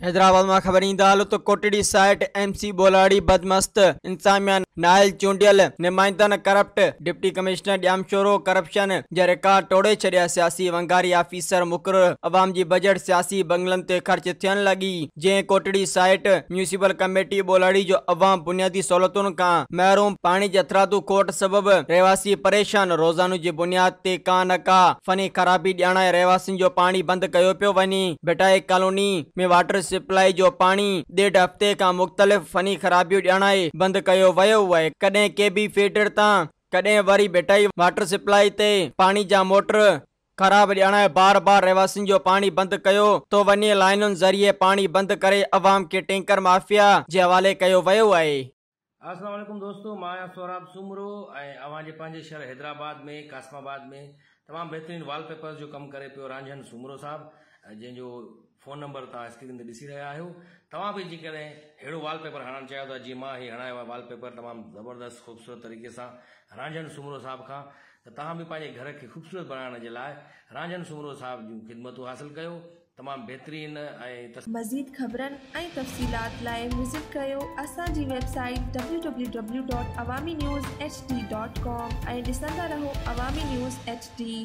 حيدرآباد مان خبر ايندا هلو ته ڪوٽڙي سائيٽ ايم سي ٻولهاڙي بدمست انتظاميا نااهل چونڊيل نمائندن corrupt deputy commissioner Jamshoro corruption جا رڪارڊ ٽوڙي ڇڏيا سياسي ونگاري آفيسر مقرر عوام جي بجيٽ سياسي بنگلن تي خرچ ٿيڻ لڳي جنهن ڪوٽڙي سائيٽ ميونسپل ڪميٽي ٻولهاڙي جو عوام بنيادي سهولتن کان محروم پاڻي جي هٿرادو کوٽ سبب رهواسي پريشان روزانو جي بنياد تي ڪا نه ڪا فني خرابي ڄاڻائي رهواسين جو پاڻي بند ڪيو پيو وڃي ڀٽائي ڪالوني ۾ واٽر سپلائي جو پاڻي ڏيڍ هفتي کان مختلف فني خرابيون ڄاڻائي بند ڪيو ويو آهي ڪڏهن ڪي بي فيڊر تان ڪڏهن وري ڀٽائي واٽر سپلائي تي پاڻي جا موٽر خراب ڄاڻائي بار بار رهواسين جو پاڻي بند ڪيو ٿو وڃي لائينن ذريعي پاڻي بند ڪري عوام کي ٽينڪر مافيا جي حوالي ڪيو ويو آهي. السلام عليڪم دوستو مان آهيان سهراب سومرو ۽ اوهان جي پنهنجي شهر حيدرآباد ۾ قاسم آباد ۾ تمام بهترين وال پيپرز جو ڪم ڪري پيو رانجهن سومرو صاحب جنهن جو فون نمبر توهان اسڪرين تي ڏسي رهيا آهيو توهان به جيڪڏهن ههڙو وال پيپر هڻائڻ چاهيو ٿا جيئن مان هي هڻايو آهي وال پيپر تمام زبردست خوبصورت طريقي سان رانجهن سومرو صاحب کان ته توهان به پنهنجي گهر کي خوبصورت بڻائڻ جي لاء رانجهن سومرو صاحب جون خدمتون حاصل ڪيو تمام بهترين ۽. مزيد خبرن ۽ تفصيلات لاء وزٽ ڪريو اسان جي website W W W dot Awami news H D dot com ۽ ڏسندا رهو عوامي نيوز ايڇ ڊي.